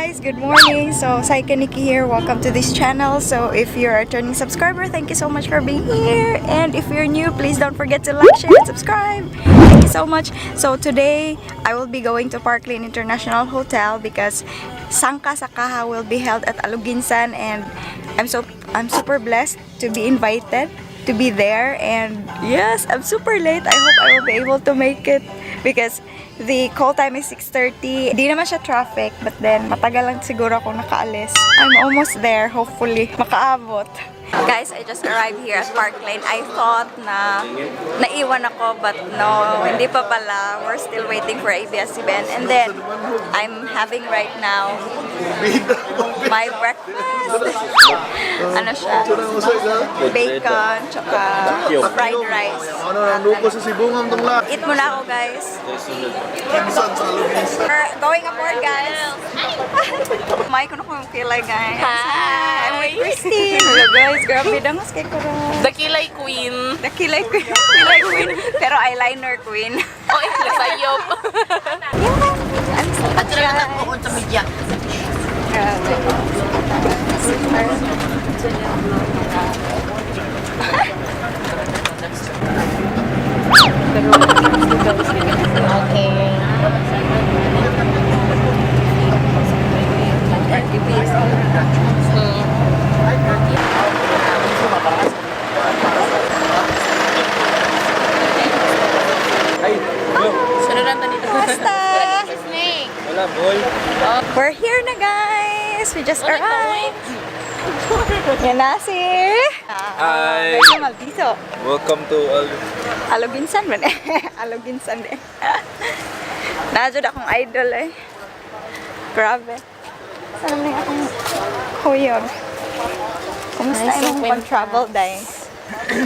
Guys! Good morning! So, Saika Nikki here. Welcome to this channel. So, if you're a returning subscriber, thank you so much for being here. And if you're new, please don't forget to like, share, and subscribe. Thank you so much. So, today, I will be going to Parklane International Hotel because Sangka sa Kaha will be held at Aloguinsan, and I'm super blessed to be invited to be there. And yes, I'm super late. I hope I will be able to make it because the call time is 6:30. Di naman siya traffic, but then matagal lang siguro ako nakaalis. I'm almost there, hopefully makaabot. Guys, I just arrived here at Park Lane. I thought na naiwan ako, but no, hindi pa pala. We're still waiting for ABS-CBN. And then, I'm having right now my breakfast. Ano siya? Bacon, tsaka fried rice. Ano, nanuko sa Sibungam tong la. Eat muna ako, guys. Minsan sa Aloguinsan. We're going aboard, guys. May kuno kong kilay, guys. Hi! I'm with Christine. Hello, guys. Grabe, dangos kay ko ron. The Kilay Queen. The kilay queen. Kilay queen. Pero eyeliner queen. Oy, nasayop. Yeah. I'm so At talaga nagbuon sa media. Grabe. Super. Okay. Ay, hello. Sunod lang dito. Basta! Snake. Wala, boy. We're here na, guys! We just arrived! Yan na si Hi. Medyo maldito. Welcome to Al Aloguinsan man eh. Aloguinsan eh. Naa jud akong idol eh. Grabe. Saan na akong kuyog? Kumusta Nice imong kwenta. pag-travel day?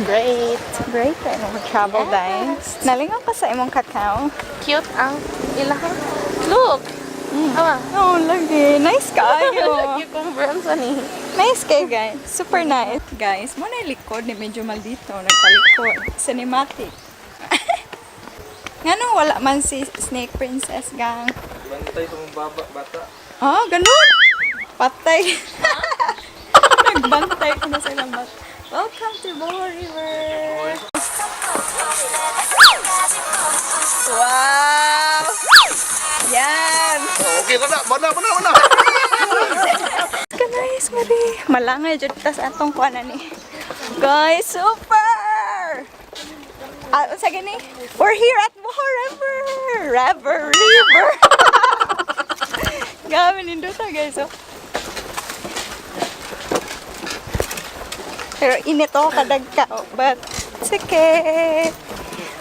Great. Great kay imong pag-travel day. Nalingaw ka sa imong kakao. Cute ang ilahang. Look! Awa. Oh, lagi. Nice kaayo. Cucumber ang sani. Nice kay, guys. Super nice. Guys, mo na likod ni medyo maldito. Nagpalikod. Cinematic. Ngano wala man si Snake Princess, gang? Bantay sa mong baba, bata. Ah, ganun! Patay. Nagbantay ko na sa ilang bata. Welcome to Boho River! Wow! Yan! Okay na na, mana, mana, mana. Guys, Mari. Malangay jud tas atong kuan ni. Guys, super! Ah, unsa gani? We're here at Boho River. River, River. Grabe nindot, guys, oh. Pero init ako kadagka, oh, but it's okay.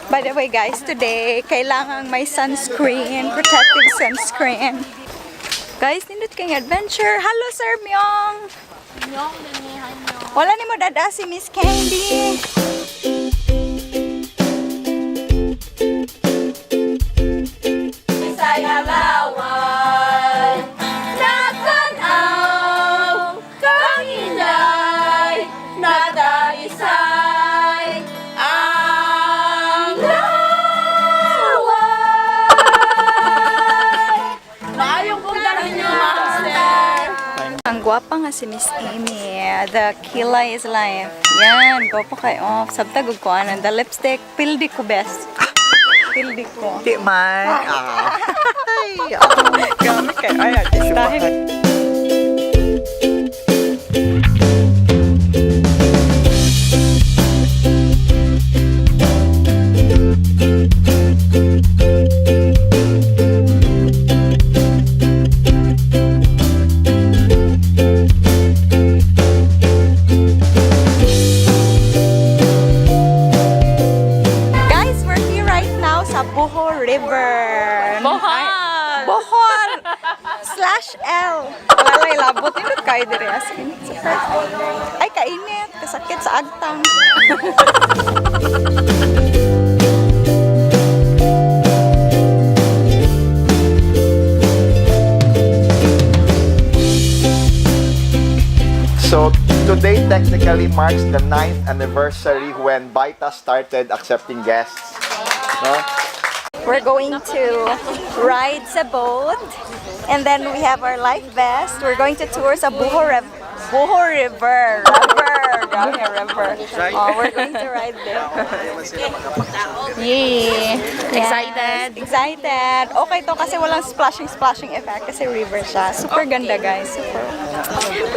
By the way, guys, today kailangan may sunscreen, protective sunscreen. Guys, nindot kayong adventure. Hello, Sir Myong. Wala ni mo dada si Miss Candy. Laway, Nakanaw, kang inay, nadalisay, ang laway. Maayong buntag ninyo, Master. Ang gwapa nga si Miss Amy. The Kilay is life. Yan, gwapa kayo. Oh, sabtag og kuan. The lipstick, pildi ko best. Pildi ko. Di man. Ah. Ay, ah. Grabe kayo. Ay, artistahin. Guys, we're here right now sa Boho River. Bohol! Bohol/L. Wala lang labot. Nindot kayo dire as in. Super. Ay, kainit. Kasakit sa agtang. So, today technically marks the ninth anniversary when Baita started accepting guests. No? We're going to ride sa boat and then we have our life vest. We're going to tour sa Buho River. Buho River. River. Grabe, river. Oh, we're going to ride there. Yay! Excited? Excited. Okay to kasi walang splashing splashing effect kasi river siya. Super ganda, guys. Super.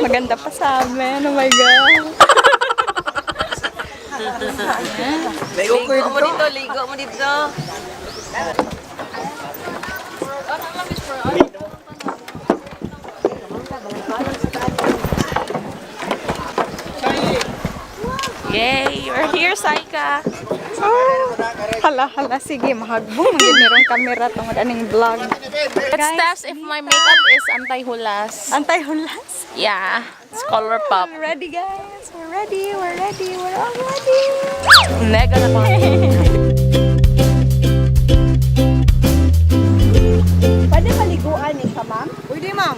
Maganda pa sa amin. Oh my God. Ligo mo dito, ligo mo dito. Yay! We're here, Saika! Oh, hala, hala. Sige, mahagbong. Hindi merong camera tungod aning vlog. Let's Guys, test if my makeup is anti-hulas. Anti-hulas. Yeah, it's color pop. We're ready, guys. We're ready. We're ready. We're all ready. Mega na pa. Pwede paliguan ni siya, ma'am? Pwede, ma'am.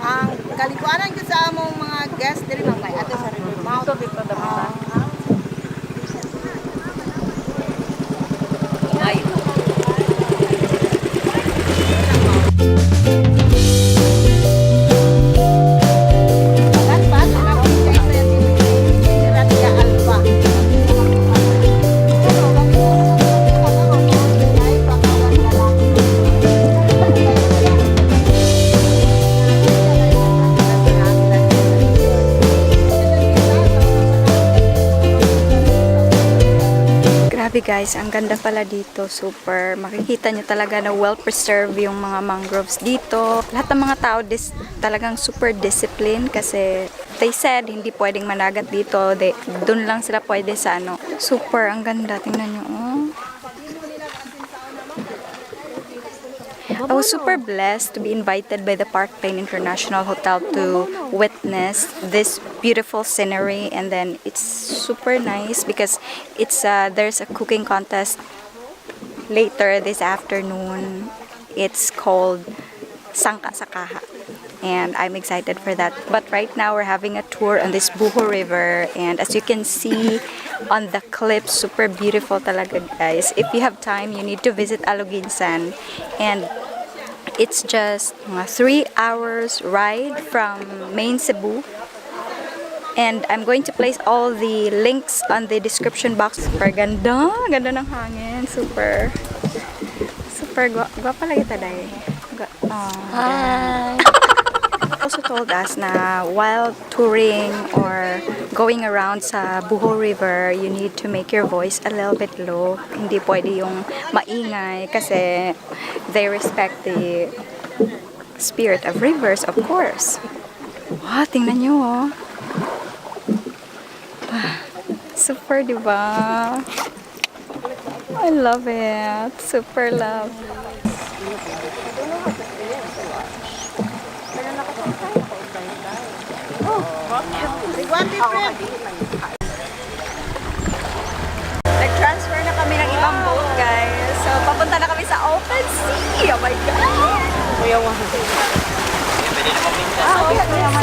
Ang kaliguanan ko sa among mga guest diri, ma'am, kay ato sa river mouth. Dito, dito, Dapat anak ko siya sa Siratia Alba. Grabe guys, ang ganda pala dito. Super. Makikita nyo talaga na well-preserved yung mga mangroves dito. Lahat ng mga tao talagang super disciplined kasi they said hindi pwedeng managat dito. Dun lang sila pwede sa ano. Super, ang ganda. Tingnan nyo. Oh. I was super blessed to be invited by the Park Lane International Hotel to witness this beautiful scenery, and then it's super nice because it's there's a cooking contest later this afternoon. It's called Sangka Sakaha, and I'm excited for that. But right now we're having a tour on this Buho River, and as you can see on the clip, super beautiful talaga, guys. If you have time, you need to visit Aloguinsan, and it's just mga 3 hours ride from main Cebu. And I'm going to place all the links on the description box. Super ganda. Ganda ng hangin. Super. Super gwapa lagi ta, day. Oh. Hi! Also told us na while touring or going around sa Buho River, you need to make your voice a little bit low. Hindi pwede yung maingay kasi they respect the spirit of rivers, of course. Wow, tingnan nyo, oh. Ah, super, di ba? I love it. Super love. Nag-transfer na kami ng ibang boat, guys. So, papunta na kami sa open sea. Oh my God! Ah, okay, kuya.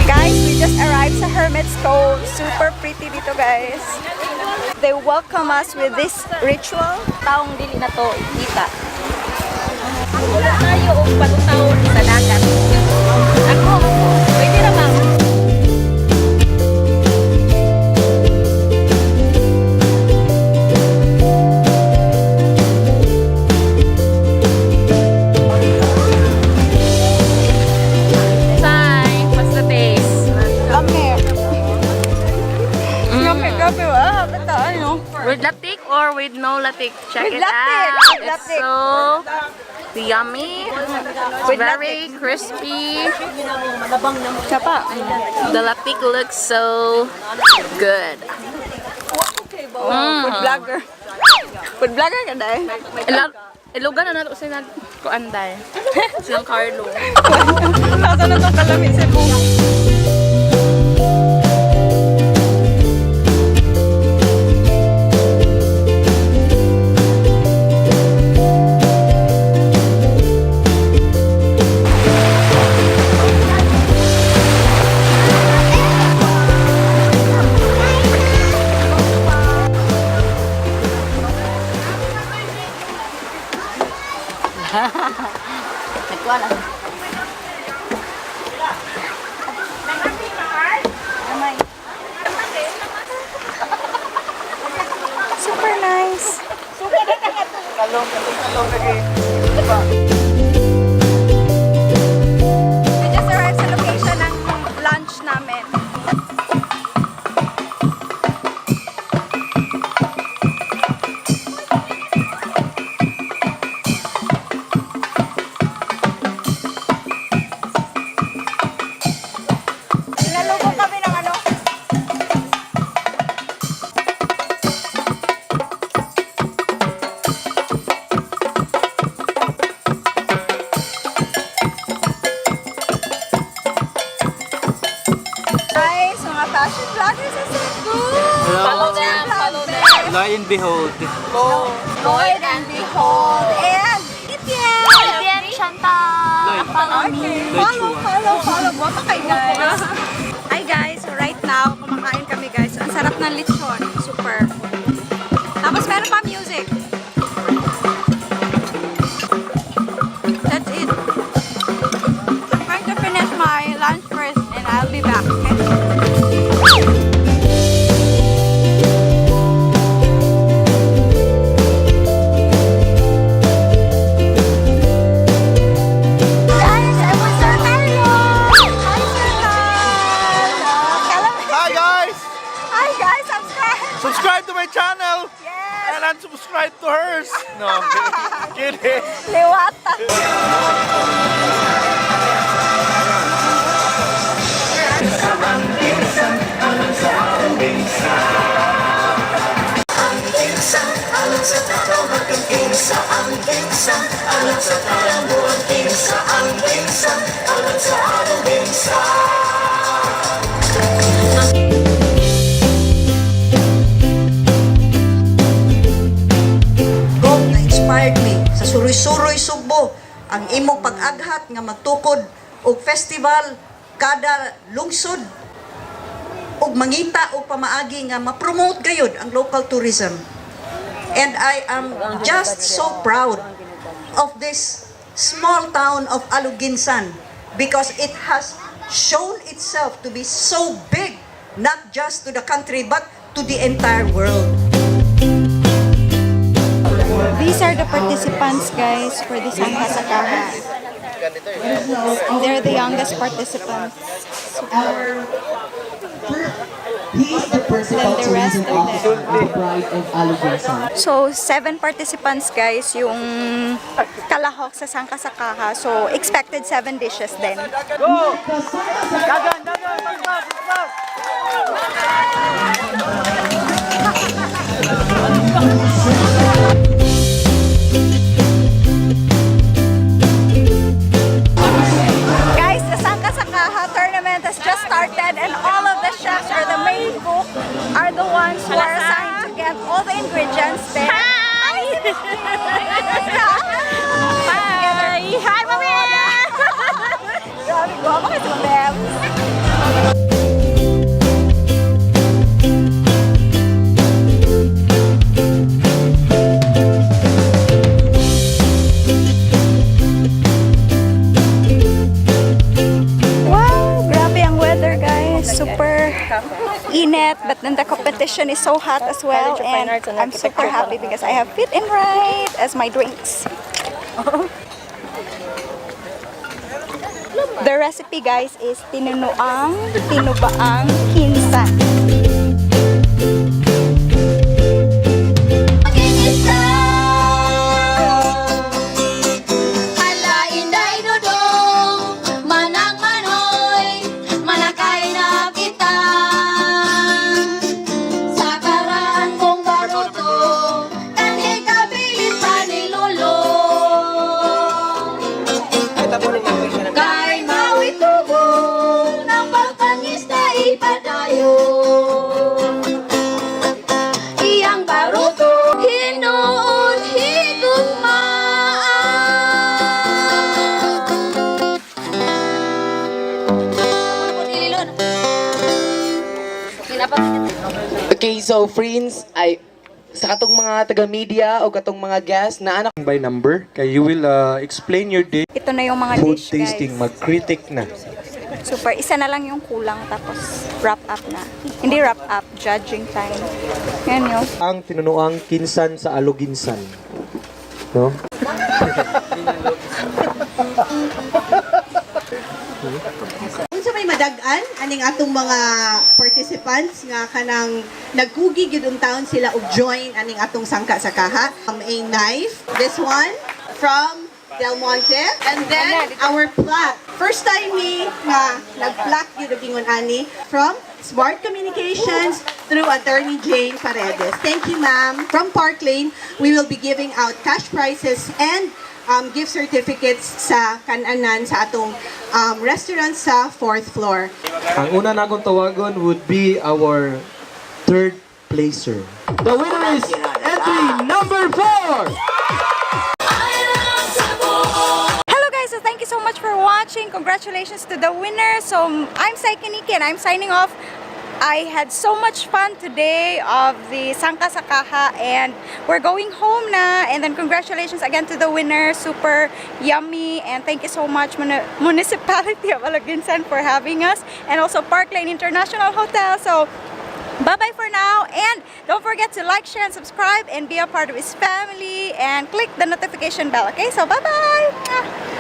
Guys, we just arrived sa Hermit's Cove. Super pretty dito, guys. They welcome us with this ritual. Taong dili na to kita. Wala tayo og palutaw sa dagat. Ako, pwede ra, ma'am. Sai, what's the taste? Lami. Grabe, ah, bata, ano? With latik or with no latik? Check With it latik, out. with It's latik. so yummy. It's With very crispy. Sapa. The latik looks so good. Oh, food vlogger. Food vlogger ka dahil. Ilugan na nato sila kuanday. Silang Carlo. Nasa na itong kalami sa buong. Super nice. We just arrived sa location ng lunch namin. Sinalubong kami ng ano. Guys, mga fashion vloggers sa Cebu! Follow them, follow them. Lo and behold. Lord and behold, and Itian! Etienne Chantal. Follow me. Follow, follow, follow. Guwapa kayo, guys. Hi, guys. So, right now, kumakain kami, guys. Ang sarap ng lechon. Super. Tapos, meron pa music. That's it. I'm going to finish my lunch first and I'll be back, okay? Guys, I'm with Sir Carlo! Hi, Sir Carlo! Hi guys! Hi, guys! Subscribe! Subscribe to my channel! Yes! And unsubscribe to hers! No, I'm kidding. Liwata! Gov na inspired me sa Suroy-Suroy Sugbo ang imong pag-aghat nga magtukod og festival kada lungsod ug mangita og pamaagi nga ma-promote gayud ang local tourism. And I am just so proud of this small town of Aluginsan because it has shown itself to be so big, not just to the country but to the entire world. These are the participants, guys, for the Sangka Sakaha. They're the youngest participants. He is the principal Then the rest tourism of them. officer of the Bride of Aluginsan. So, seven participants, guys, yung kalahok sa Sangka Sakaha. So, expected seven dishes din. Dagan, dagan, paspas, paspas! Guys, the Sangka Sakaha tournament has just started and all of the chefs or the main cook are the ones who are assigned to get all the ingredients there. Hi! Hi! Hi, Mami! Grabe, guwapo kayo sa Mabs. Wow, grabe ang weather, guys. Super init, but then the competition is so hot as well. And I'm super happy because I have Fit and Right as my drinks. The recipe, guys, is tinunuang tinubaang kinsa. Dapat Okay, so friends, ay sa katong mga taga-media o katong mga guests na anak By number, kay you will explain your day. Ito na yung mga Food dish, tasting, guys. mag-critic na. Super. Isa na lang yung kulang tapos wrap up na. Hindi wrap up, judging time. Yan yun. Ang tinunuang kinsan sa Aloguinsan. No? Unsa may madag-an aning atong mga participants nga kanang nagkugi gyud taon sila og join aning atong Sangka sa Kaha. A knife, this one from Del Monte, and then our plaque. First time mi nga nag-plaque gyud og ingon ani from Smart Communications through Attorney Jane Paredes. Thank you, ma'am. From Park Lane, we will be giving out cash prizes and gift certificates sa kananan sa atong restaurant sa fourth floor. Ang una nakong tawagon would be our third placer. The winner is entry number 4! Hello guys, so thank you so much for watching. Congratulations to the winner. So I'm Saika Nikki and I'm signing off. I had so much fun today of the Sangka sa Kaha and we're going home na. And then congratulations again to the winner. Super yummy, and thank you so much, Municipality of Aloguinsan, for having us, and also Park Lane International Hotel. So bye-bye for now, and don't forget to like, share, and subscribe, and be a part of his family, and click the notification bell, okay? So bye-bye! Mwah!